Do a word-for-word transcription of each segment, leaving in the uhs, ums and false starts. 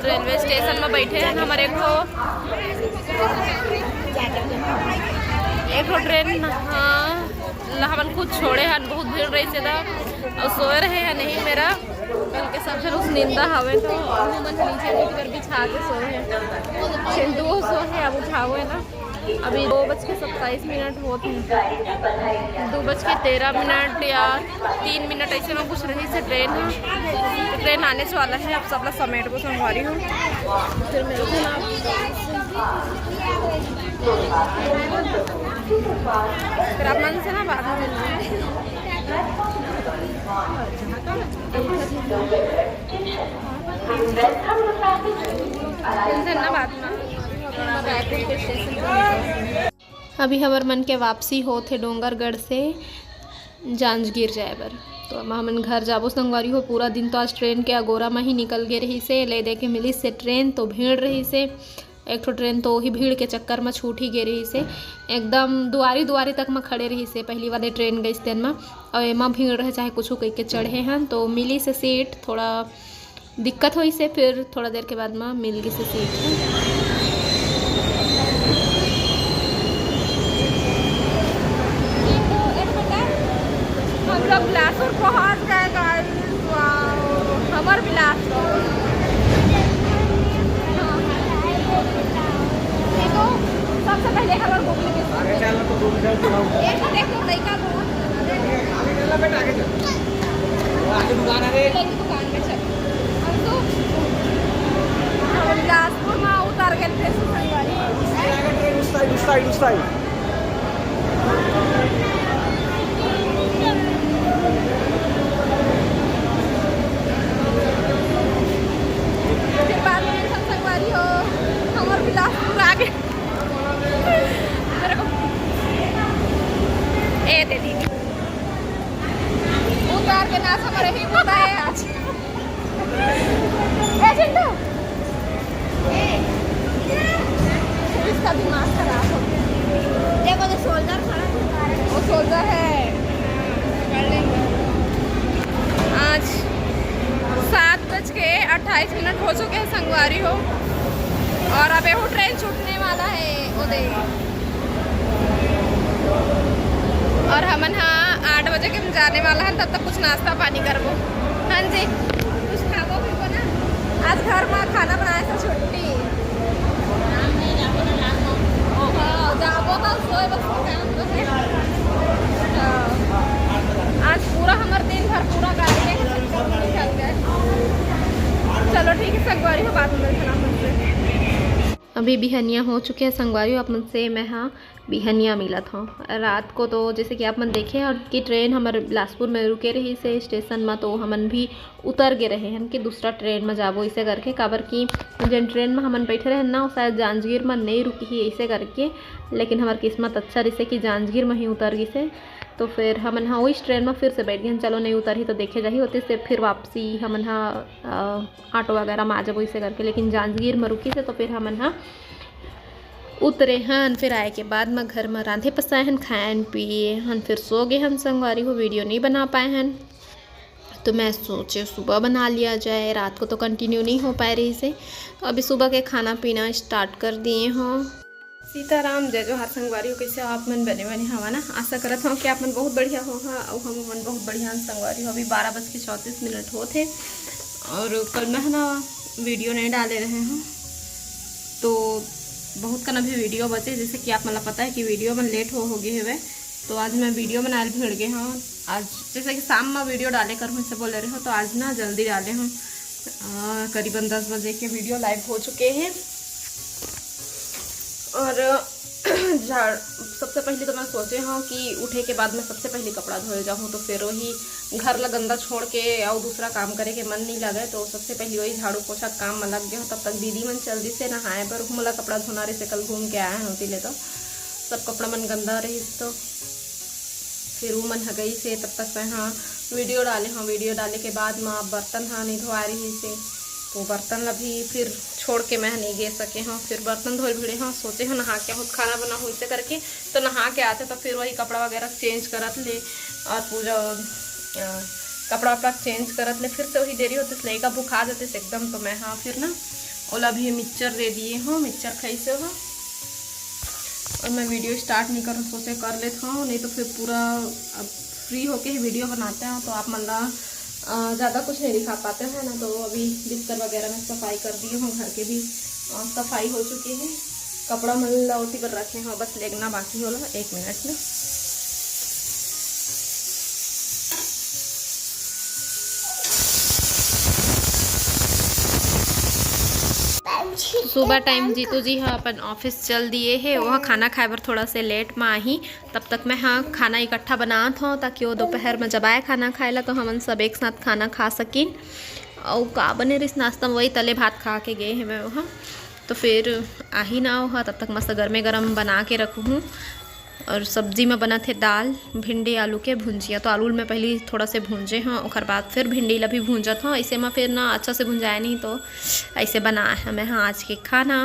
Railway station में बैठे हैं हमर एक ठो, एक ठो ट्रेन, हाँ, ला हमन खुद छोड़े हन, बहुत भीड़ रहिसे दा, अउ सोए रहे हैं नहीं मेरा, कल के सब झन उस निंदा हवे तो हमन नीचे नीचे कर बिछा के सोए हैं। चिंटू वो सोए है, अब उठावे ना। अभी दो बज के सत्ताईस मिनट होत हैं, दो बज के तेरह मिनट या तीन मिनट ऐसे में कुछ रहिसे ट्रेन ह। ट्रेन आने वाला है, अब सबला समेट को संगवारी हो। फिर मिलते हैं आप। फिर आप मन से ना बात। अभी हमर मन के वापसी होत हे डोंगरगढ़ से जांजगीर जाए बर। तो अब हमन घर जाबो संगवारी हो। पूरा दिन तो आज ट्रेन के अगोरा म ही निकल गे रहिसे, ले दे के मिलिस से ट्रेन तो भीड़ रहिसे। एक ठो ट्रेन तो वही भीड़ के चक्कर म छूट ही गे रहिसे, एकदम दुआरी दुआरी तक म खड़े रहिसे पहली वाले ट्रेन गइस तेन म। अउ एमा भीड़ रहे चाहे कुछ कह के चढ़े हन तो मिलिस से सीट, थोड़ा दिक्कत होइसे, फिर थोड़ा देर के बाद म मिल गिसे सीट। हम लोग बिलासपुर पहुंच गए guys। Wow, हमर बिलासपुर। ये तो सबसे पहले हमर घूमने के एक तो देखो लइका को। आगे दुकान है रे। दुकान में चल। हम तो बिलासपुर में उतर गए थे संगवारी। उस side, उस side, उस side। फिर बाद में सब संगवारी हो, हमर बिलासपुर आ गए। मेरे को ए दे दीदी। उतार के नाच हमारे ही होता है आज। ए चिंटू, इसका दिमाग खराब हो गया। देखो जो सोल्जर खड़ा है। वो सोल्जर है। आज सात बज के अट्ठाईस मिनट हो चुके हैं संगवारी हो, और अब एहू ट्रेन छूटने वाला है। ओ दे, और हमन हा आठ बजे के जाने वाला है, तब तक कुछ नाश्ता पानी करबो। हाँ जी, कुछ खाबो पीबो ना। आज घर में खाना बनाए से छुट्टी। हाँ, जाबो तो सोए बस काम तो है। हाँ। आज पूरा हमर दिन भर पूरा गाड़ी के चक्कर में निकल गए। चलो ठीक है संगवारी हो, बाद में मिलते हैं आप मन से। अभी बिहनिया हो चुके हैं संगवारी हो, आप मन से मैं हाँ बिहनिया मिलत हूँ। रात को तो जैसे कि आप मन देखे हो कि ट्रेन हमर बिलासपुर में रुके रहिसे स्टेशन में, तो हमन भी उतर गे रहे हन कि दूसरा ट्रेन में जाबो इसे करके, काबर कि जेन ट्रेन में हमन बैठे रहन ना, वो शायद जांजगीर में नहीं रुकी ही इसे करके, लेकिन हमर किस्मत अच्छा रहिसे कि जांजगीर में ही उतर गिसे। तो फिर हमन हा वही ट्रेन में फिर से बैठ गए, चलो नहीं उतर ही तो देखे जाही होती से फिर वापसी हमन हा, अ, ऑटो वगैरह में आ जाबो इसे करके, लेकिन जांजगीर में रुकी से तो फिर हमन हा उतरे हन। फिर आए के बाद में घर में रांधे पसाए हन, खाए हन, पिए हन, फिर सो गए हन संगवारी हो, वीडियो नहीं बना पाए हन। तो मैं सोचे सुबह बना लिया जाए, रात को तो कंटिन्यू नहीं हो पाए रहिसे। तो अभी सुबह के खाना पीना स्टार्ट कर दिए हों। सीताराम, जय जोहार संगवारी हो, कैसे हो आप मन? बने बने हवा ना? आशा करत हूँ कि आप मन बहुत बढ़िया हो। हाँ, अउ हम मन बहुत बढ़िया हन संगवारी हो। अभी बारह बज के चौंतीस मिनट होत हे और कल मैं ना वीडियो नहीं डाले रहे हूँ, तो बहुत कन अभी वीडियो बचे, जैसे कि आप मन ला पता है कि वीडियो मन लेट हो, हो गए हवे। तो आज मैं वीडियो बनाए भिड़ गए हूँ। आज जैसे कि शाम में वीडियो डाले करूँ से बोले रहे हो, तो आज ना जल्दी डाले हूँ। अ, करीबन दस बजे के वीडियो लाइव हो चुके हैं। और झाड़, सबसे पहले तो मैं सोचे हूँ कि उठे के बाद मैं सबसे पहले कपड़ा धोए जाऊँ, तो फिर वही घर ला गंदा छोड़ के और दूसरा काम करे के मन नहीं लगे, तो सबसे पहले वही झाड़ू पोछा काम में लग गया हूँ। तब तक दीदी मन चल दी से नहाए बर, मोला कपड़ा धोना रहिसे, कल घूम के आए हैं होती ले, तो सब कपड़ा मन गंदा रहिस तो फिर वो मन ह गई से, तब तक मैं हाँ वीडियो डाले हूँ। वीडियो डाले के बाद में बर्तन हाँ नहीं धोआ रहिसे, तो बर्तन ला भी फिर छोड़ के मैं नहीं गे सके हूँ। फिर बर्तन धोए भिड़े हूँ, सोचे हूँ नहा के हूँ खाना बनाहूँ इसे करके। तो नहा के आते तो फिर वही कपड़ा वगैरह चेंज करत ले और पूजा, अ, कपड़ा वपड़ा चेंज करत ले फिर से वही देरी होते, लइका भुखा जाते एकदम। तो मैं हाँ फिर ना ओला भी मिक्सचर दे दिए हूँ, मिक्सचर खाइस हे। और मैं वीडियो स्टार्ट नहीं करूँ, सोचे कर लेत हूँ, नहीं तो फिर पूरा अब फ्री होके ही वीडियो बनाते हैं तो आप मन ला ज़्यादा कुछ नहीं दिखा पाते हैं ना। तो अभी बिस्तर वगैरह में सफाई कर दिए हूँ, घर के भी अ, सफाई हो चुकी है। कपड़ा मन ला ओती बर रखे हूँ, बस लेगना बाकी होला। एक मिनट में सुबह टाइम जीतू जी ह अपन ऑफिस चल दिए हे। वह खाना खाए बर थोड़ा से लेट में आही, तब तक मैं ह खाना इकट्ठा बनात हूँ, ताकि वो दोपहर में जब आए खाना खाए ला तो हमन सब एक साथ खाना खा सकिन। अउ का बने रहिस नाश्ता में, वही तले भात खा के गए हे मैं वहाँ। तो फिर आही ना वह, तब तक मस्त गर्मे गरम बना के रखूँ। और सब्जी में बनत हे दाल, भिंडी आलू के भुंजिया। तो आलू ल मैं पहली थोड़ा से भूंजे हूँ, ओकर बाद फिर भिंडी ला भी भूंजत हूँ। ऐसे में फिर ना अच्छा से भुंजाए नहीं, तो ऐसे बनाए हमें हाँ आज के खाना।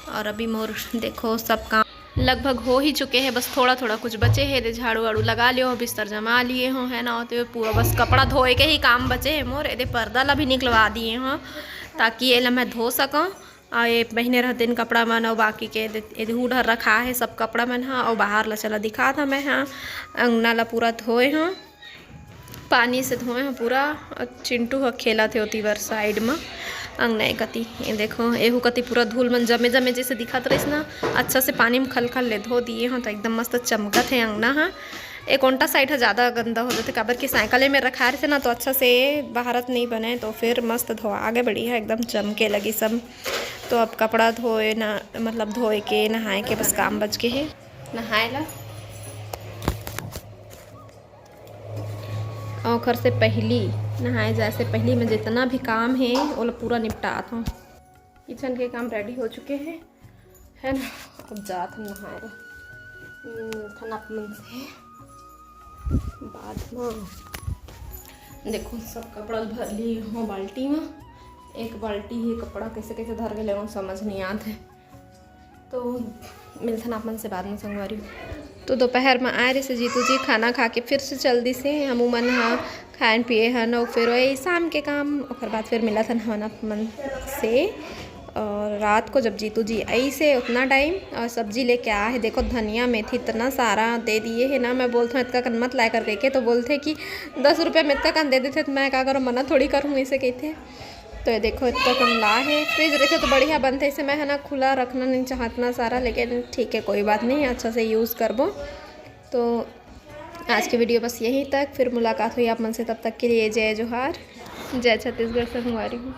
और अभी मोर देखो सब काम लगभग हो ही चुके हैं, बस थोड़ा थोड़ा कुछ बचे हैं। दे झाड़ू वाड़ू लगा लियो, बिस्तर जमा लिए हो है ना, तो पूरा बस कपड़ा धोए के ही काम बचे है मोर। एदे पर्दा ला भी निकलवा दिए हो, ताकि ये ला मैं धो सकूँ। और ये पहने रहते हैं कपड़ा मन, और बाकी के एदे, एदे हूँ डर रखा है सब कपड़ा मन हा। और बाहर ला चला दिखा था मैं हाँ, अंगना ला पूरा धोए हूँ, पानी से धोए हूँ पूरा। और चिंटू ह खेलत हे ओती बर साइड में अंगना कती। ये देखो, एहू कती पूरा धूल मन जमे जमे जैसे दिखत रहिस ना, अच्छा से पानी में खल खल ले धो दिए हूँ, तो एकदम मस्त चमकत हे अंगना हा। एक ओंटा साइड ह ज़्यादा गंदा हो जाते, काबर कि साइकिल में रखा रहते ना, तो अच्छा से बहारत नहीं बने, तो फिर मस्त धोआ गए, बढ़िया एकदम चमके लगी सब। तो अब कपड़ा धोए ना, मतलब धोए के नहाए के बस काम बच के है, नहाए ला। और ओखर से पहली, नहाए जाए से पहली मैं जितना भी काम है, वो पूरा निपटात हूँ। किचन के काम रेडी हो चुके हैं, है ना। अब जात हम नहाए ला। हम्म, खाना अपन से बाद में। देखो, सब कपड़ा भर ली हूँ बाल्टी में। एक बाल्टी ही कपड़ा कैसे कैसे धर के ले समझ नहीं आते। तो मिलथन आप मन से बाद में संगवारी। तो दोपहर में आए रहिस हे जीतू जी, खाना खा के फिर से चल दिस हे। हमू मन ह खाएन पिए हन, अउ फिर वही शाम के काम, ओकर बाद फिर मिलत हन हमन आप मन से। और रात को जब जीतू जी आइस हे उतना टाइम, और सब्जी लेके आए हे, देखो धनिया मेथी इतना सारा दे दिए हे ना। मैं बोलथों इतका कन मत लाए कर कहिके, तो बोलथे कि दस रुपया में इतका कन दे देथे, तो मैं का करूँ, मना थोड़ी करूँ, ऐसे कहिथे। तो ये देखो, इतना कन ला हे। फ्रिज रहते तो बढ़िया बनते, इसे मैं है ना खुला रखना नहीं चाहत ना सारा, लेकिन ठीक है, कोई बात नहीं, अच्छा से यूज़ करबो। तो आज की वीडियो बस यहीं तक, फिर मुलाकात हुई आप मन से, तब तक के लिए जय जोहार, जय छत्तीसगढ़ संगवारी हो।